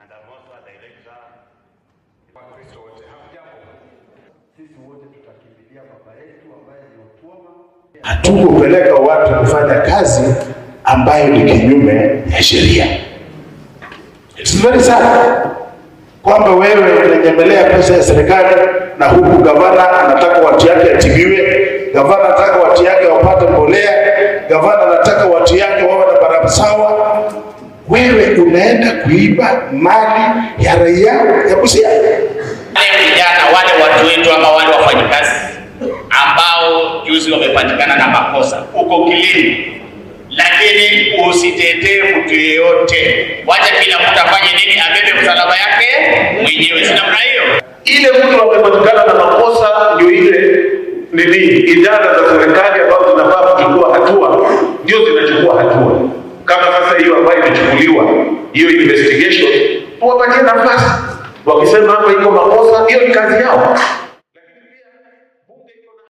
And I'm also a director. Wakristo wote hamjambo. Sisi wote tutakimbilia baba yetu ambaye ni Otuoma. Hatukupeleka watu kufanya kazi ambayo ni kinyume ya sheria. It's very sad kwamba wewe unanyemelea pesa ya serikali na huku gavana anataka watu yake atibiwe, gavana anataka watu yake wapate mbolea, gavana anataka watu yake wawe na barabara sawa. Wewe unaenda kuiba mali ya raia ya Busia. Wale vijana wale watu wetu ama wale wafanyikazi ambao juzi wamepatikana na makosa huko kilini, lakini usitetee mtu yeyote, wacha kila mtu afanye nini, abebe msalaba yake mwenyewe, si namna hiyo? Ile mtu amepatikana na makosa ndio ile nini, idara za serikali ambazo zinafaa kuchukua hatua ndio zinachukua hatua. Kama sasa hiyo ambayo imechukuliwa hiyo investigation, tuwapatie nafasi. Wakisema hapa iko makosa, hiyo ni kazi yao.